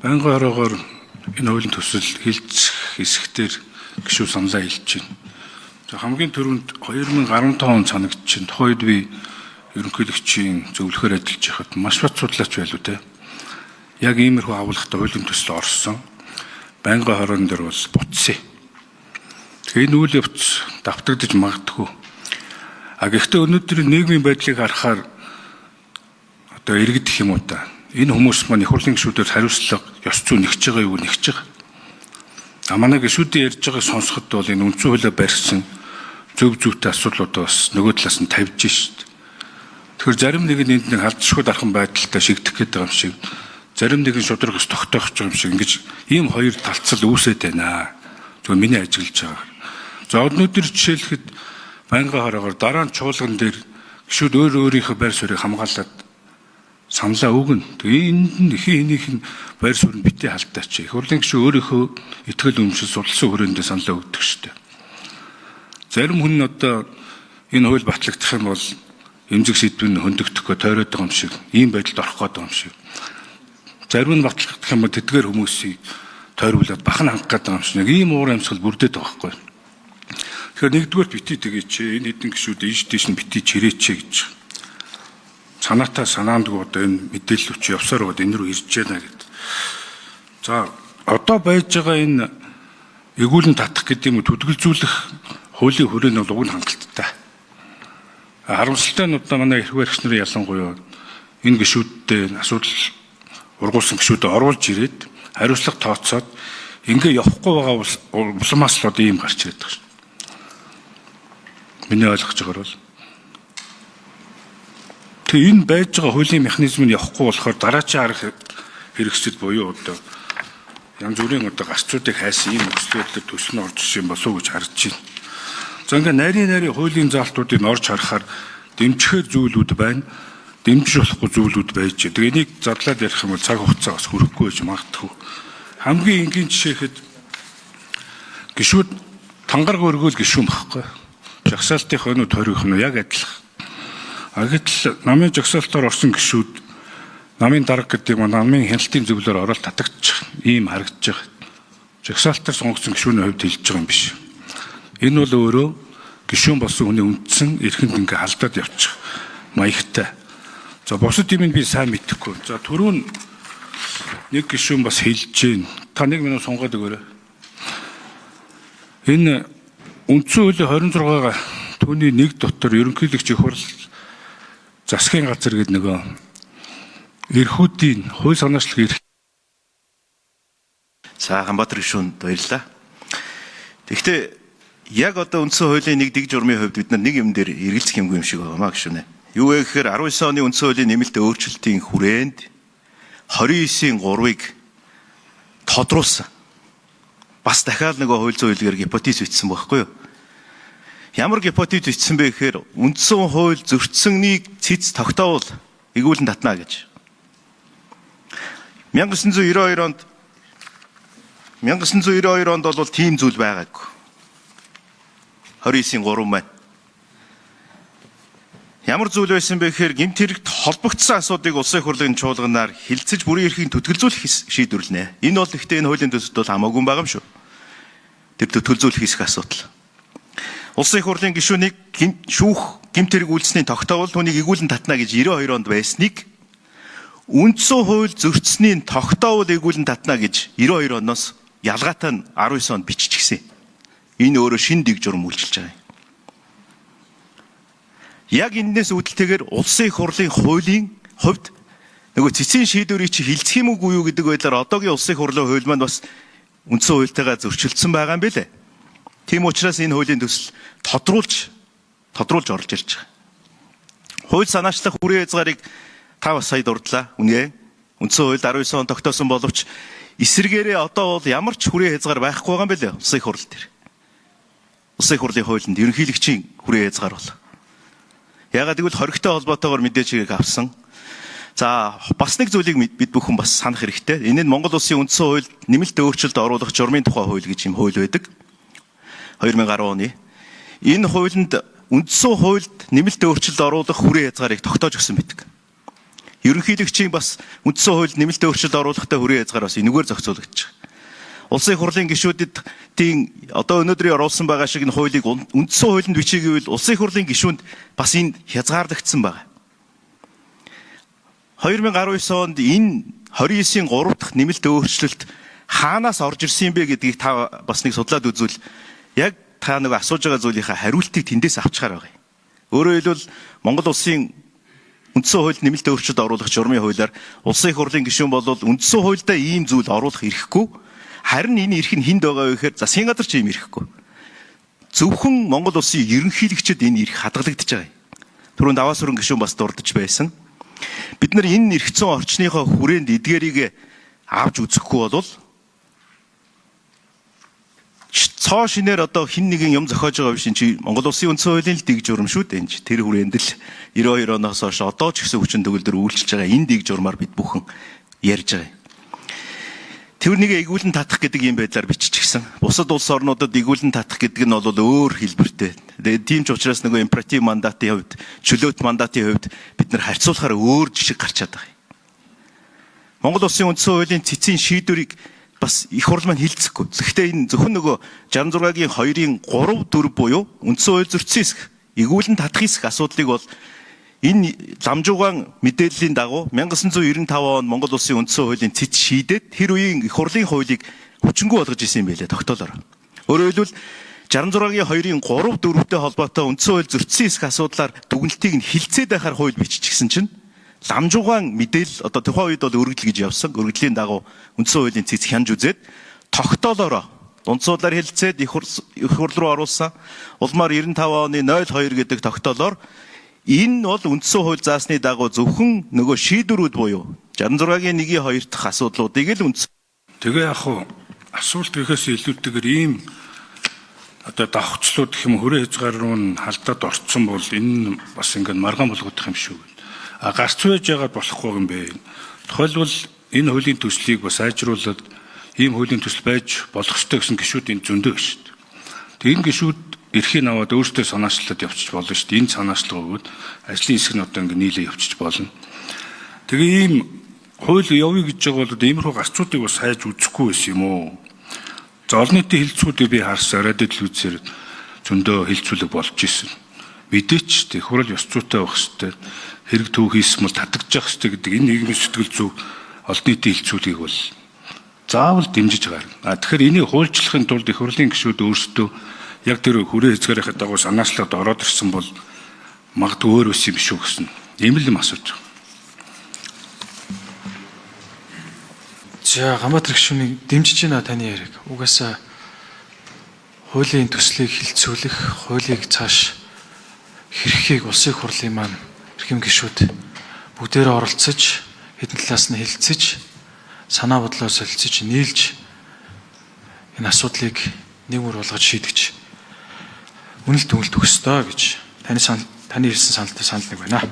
Байнгын хороогоор энэ хуулийн төсөл хилцэх хэсэгтэр гишүүн саналаа хэлж байна. За хамгийн түрүүнд 2015 он санагдчихэв. Тухайн үед би ерөнхийлөгчийн зөвлөхөөр ажиллаж байхад маш бат судлаач байлуу те. Яг иймэрхүү агуулгатай хуулийн төсөл орсон. Байнгын хороон дээр бол буцсан. Тэгэхээр энэ үйл явц давтагдаж магадгүй. А гэхдээ өнөөдрийн нийгмийн байдлыг харахаар одоо иргэдэх юм уу та. Энэ хүмүүс маань их хурлын гишүүдээр хариуцлага ёс зүй нэгж байгаа юу нэгж байгаа. А манай гишүүдийн ярьж байгааг сонсоход бол энэ үндсэн хуулиа барьсан зөв зүйтэй асуудлуудаа бас нөгөө талаас нь тавьж шít. Тэгэхээр зарим нэг нь энд нэг халдшгүй дархан байдалтай шигдэх гээд байгаа юм шиг, зарим нэг нь шудраг ус тогтоох юм шиг ингэж ийм хоёр талцал үүсээд байна. Зөв миний ажиглаж байгаа. За өнөөдөр жишээлхэд байнгын хороогоор дараа нь чуулган дээр гишүүд өөр өөрийнхөө байр суурийг хамгаалаад саналаа өгнө. Тэгээ энд нь хин хинийх нь байр суурь нь битгий халдаач. Их хурлын гишүүн өөрийнхөө итгэл үнэмшил судалсан хүрээндээ саналаа өгдөг шүү дээ. Зарим хүн нь одоо энэ хууль батлагдах юм бол эмзэг сэдв нь хөндөгдөхгүй тойроод байгаа юм шиг, ийм байдалд орох гээд байгаа юм шиг. Зарим нь батлагдах юм бол тэдгээр хүмүүсийг тойруулаад бахан хангах гээд байгаа юм шиг. Ийм уур амьсгал бүрдээд байгаа байхгүй. Тэгэхээр нэгдүгээр битгий тэгээч, энэ хэдэн гишүүд ийш тийш нь битгий чирээч гэж. Санаатай санаандгүй одоо энэ мэдээлэл үчи явсаар байгаад энэ рүү ирж байна гэд. За одоо байж байгаа энэ эргүүлэн татах гэдэг юм уу түтгэлзүүлэх хуулийн хүрээ нь бол уг нь хангалттай. Харамсалтай нь одоо манай эрх баригч нарын ялангуяа энэ гишүүдтэй асуудал ургуулсан гишүүдэд оруулж ирээд хариуцлага тооцоод ингээ явахгүй байгаа улмаас л одоо ийм гарч ирээд байгаа шүү. Миний ойлгож байгаагаар бол тэгээ энэ байж байгаа хуулийн механизм нь явахгүй болохоор дараачийн арга хэрэгсэл буюу одоо янз бүрийн одоо гарцуудыг хайсан ийм нөхцөл төсөл нь орж ирсэн болов уу гэж харж байна. За ингээ нарийн хуулийн заалтуудыг орж харахаар дэмжихээр зүйлүүд байна, дэмжиж болохгүй зүйлүүд байж. Тэгээ энийг задлаад ярих юм бол цаг хугацаа бас хүрэхгүй байж магадгүй. Хамгийн энгийн жишээхэд гишүүд тангараг өргөөл гишүүн байхгүй. Жагсаалтын хойноо тойрох нь яг адилхан. А гэтэл намын жагсаалтаар орсон гишүүд намын дарга гэдэг юм намын хяналтын зөвлөөр ороод татагдчих ийм харагдаж байгаа. Жагсаалтаар сонгогдсон гишүүний хувьд хэлж байгаа юм биш. Энэ бол өөрөө гишүүн болсон хүний үндсэн эрхэнд ингээ халдаад явчих маягтай. За бусад юм би сайн мэдэхгүй. За түрүүн нэг гишүүн бас хэлж гин. Та нэг минут сонгоод өгөөрэй. Энэ үндсэн хуулийн 26-га түүний нэг дотор ерөнхийлөгч их хурл засгийн газар гэдэг нөгөө эрхүүдийн хууль санаачлах эрх. За Ганбаатар гишүүнд баярлалаа. Тэгэхдээ яг одоо үндсэн хуулийн нэг дэг журмын хувьд бид нар нэг юм дээр эргэлзэх юмгүй юм шиг байгаа маа гишүүнэ. Юу вэ гэхээр 19 оны үндсэн хуулийн нэмэлт өөрчлөлтийн хүрээнд 29-ийн 3-ыг тодруулсан. Бас дахиад нөгөө хууль зүйн хэлгээр гипотез бичсэн байхгүй юу? Ямар гипотез бичсэн бэ гэхээр үндсэн хууль зөрчсөнийг цэц тогтоовол эргүүлэн татна гэж. 1992 онд бол тийм зүйл байгаагүй. 29-ийн 3 маань. Ямар зүйл байсан бэ гэхээр гэмт хэрэгт холбогдсон асуудыг улсын хурлын чуулганаар хилцэж бүрийн эрхийг түтгэлзүүлэх шийдвэрлэнэ. Энэ бол гэхдээ энэ хуулийн төсөлд бол хамаагүй байгаа юм шүү. Тэр түтгэлзүүлэх хэсэг асуудал. Улсын их хурлын гишүүнийг шүүх гэмт хэрэг үйлсний тогтоовол түүнийг эргүүлэн татна гэж 92 онд байсныг үндсэн хууль зөрчсөний тогтоовол эргүүлэн татна гэж 92 оноос ялгаатай нь 19 онд биччихсэн. Энэ өөрөө шинэ дэг журам үйлчилж байгаа юм. Яг энэнээс үүдэлтэйгээр улсын их хурлын хуулийн хувьд нөгөө цэцгийн шийдвэрийг чи хилцэх юм уугүй юу гэдэг байдлаар одоогийн улсын их хурлын хууль маань бас үндсэн хуультайгаа зөрчилдсөн байгаа юм билээ. Тийм учраас энэ хуулийн төсөл тодруулж оруулж ирж байгаа. Хууль санаачлах хүрээ хязгаарыг та бас сая дурдлаа. Үнэ. Үндсэн хуульд 19 он тогтоосон боловч эсвэргээрээ одоо бол ямар ч хүрээ хязгаар байхгүй байгаа юм билээ улсын их хурл дээр. Улсын их хурлын хуулинд ерөнхийлөгчийн хүрээ хязгаар бол. Яагаад гэвэл хоригтой холбоотойгоор мэдээж хэрэг авсан. За бас нэг зүйлийг бид бүхэн бас санах хэрэгтэй. Энэ нь Монгол улсын үндсэн хуульд нэмэлт өөрчлөлт оруулах журмын тухай хууль гэж юм хууль байдаг. 2010 оны. Энэ хуулинд үндсэн хуульд нэмэлт өөрчлөлт оруулах хүрээ хязгаарыг тогтоож өгсөн байдаг. Ерөнхийлөгчийн бас үндсэн хуульд нэмэлт өөрчлөлт оруулахдаа хүрээ хязгаар бас энэгээр зохицуулагдаж байгаа. Улсын их хурлын гишүүдэд тийм одоо өнөөдрийн оруулсан байгаа шиг энэ хуулийг үндсэн хуулинд бичиж гэвэл улсын их хурлын гишүүнд бас энэ хязгаарлагдсан байгаа. 2019 онд энэ 29-ийн 3 дахь нэмэлт өөрчлөлт хаанаас орж ирсэн юм бэ гэдгийг та бас нэг судлаад үзвэл яг та нэг асууж байгаа зүйлийнхаа хариултыг тэндээс авчгаар байгаа юм. Өөрөөр хэлбэл Монгол улсын үндсэн хуульд нэмэлт өөрчлөлт оруулах журмын хуулиар улсын их хурлын гишүүн бол үндсэн хуульдаа ийм зүйл оруулах эрхгүй. Харин энэ эрх нь хүнд байгаа вэ гэхээр засгийн газар ч ийм эрхгүй. Зөвхөн Монгол улсын ерөнхийлөгчд энэ эрх хадгалагдаж байгаа юм. Түрүүн Даваасүрэн гишүүн бас дурдж байсан. Бид нар энэ эрх зүйн орчныхоо хүрээнд эдгээрийг авч үзэхгүй бол цоо шинээр одоо хин нэгэн юм зохиож байгаа биш чи Монгол улсын үндсэн хуулийн л дэг журам шүү дээ энэ чи. Тэр хүрээнд л 92 оноос хойш одоо ч гэсэн хүчин төгөлдөр үйлчилж байгаа энэ дэг журмаар бид бүхэн ярьж байгаа юм. Тэр нэг эгүүлэн татах гэдэг юм байдлаар биччихсэн. Бусад улс орнуудад эгүүлэн татах гэдэг нь бол өөр хэлбэртэй. Тэгээд тийм ч учраас нөгөө императив мандатын хувьд, чөлөөт мандатын хувьд бид нар харьцуулахаар өөр жишг гарчаад байгаа юм. Монгол улсын үндсэн хуулийн цэцгийн шийдвэрийг бас их хурл маань хилцэхгүй. Гэхдээ энэ зөвхөн нөгөө 66-гийн 2-ын 3 4 буюу үндсэн хууль зөрчсөн хэсэг, эгүүлэн татах хэсэг асуудлыг бол энэ ламжуугаан мэдээллийн дагуу 1995 онд Монгол улсын үндсэн хуулийн цэц шийдээд тэр үеийн их хурлын хуулийг хүчингүй болгож исэн юм байлээ тогтоолоор. Өөрөөр хэлбэл 66-гийн 2-ын 3 4-тэй холбоотой үндсэн хууль зөрчсөн хэсэг асуудлаар дүгнэлтийг нь хилцээд байхаар хууль биччихсэн чинь ламжуугаан мэдээлэл одоо тухайн үед бол өргөдөл гэж явсан. Өргөдлийн дагуу үндсэн хуулийн цэц хянж үзээд тогтоолоороо дунд суудлаар хилцээд их хурл руу оруулсан. Улмаар 95 оны 02 гэдэг тогтоолоор энэ бол үндсэн хууль заасны дагуу зөвхөн нөгөө шийдвэрүүд буюу 66-гийн 1-ийн 2 дахь асуудлуудыг л үндсэн. Тэгээ яг хуу асуулт гэхээс илүүтэйгээр ийм одоо давхцлууд гэх юм хүрээ хязгаар руу нь халдаад орцсон бол энэ бас ингээд маргаан болгох юм шүү. А гарц байж байгаад болохгүй юм бэ. Тухайлбал энэ хуулийн төслийг бас сайжруулад ийм хуулийн төсөл байж болох ёстой гэсэн гишүүд энэ зөндөө шүү дээ. Тэгээ энэ гишүүд эрхийг аваад өөртөө санаачлаад явчих болно шүү дээ. Энэ санаачлага өгөөд ажлын хэсэг нь одоо ингэ нийлээ явчих болно. Тэгээ ийм хууль явъя гэж байгаа бол иймэрхүү гарцуудыг бас хайж үзэхгүй байсан юм уу? За олон нийтийн хилцүүдийг би харсан, радио телевизээр зөндөө хилцүүлэг болж исэн. Мэдээч тэг хурал ёс зүйтэй байх хэрэгтэй. Хэрэг төв хийсэн бол татагдчих хэрэгтэй гэдэг энэ нийгмийн сэтгэл зүй олон нийтийн хилцүүлгийг бол заавал дэмжиж гарна. А тэгэхээр энийг хуульчлахын тулд их хурлын гишүүд өөрсдөө яг тэр хүрээ хязгаарынхаа дагуу санаачлаад ороод ирсэн бол магадгүй өөр байсан юм шүү гэсэн ийм л юм асууж байгаа. За Ганбаатар гишүүнийг дэмжиж байна таны яриаг. Угаасаа хуулийн төслийг хилцүүлэх, хуулийг цааш хэрхийг улсын хурлын маань эрхэм гишүүд бүгдээрээ оролцож, хэдэн талаас нь хилцэж, санаа бодлоо солилцож, нийлж энэ асуудлыг нэг мөр болгож шийдэж үнэлт өгөх ёстой гэж таны хэлсэн саналтай санал нэг байна.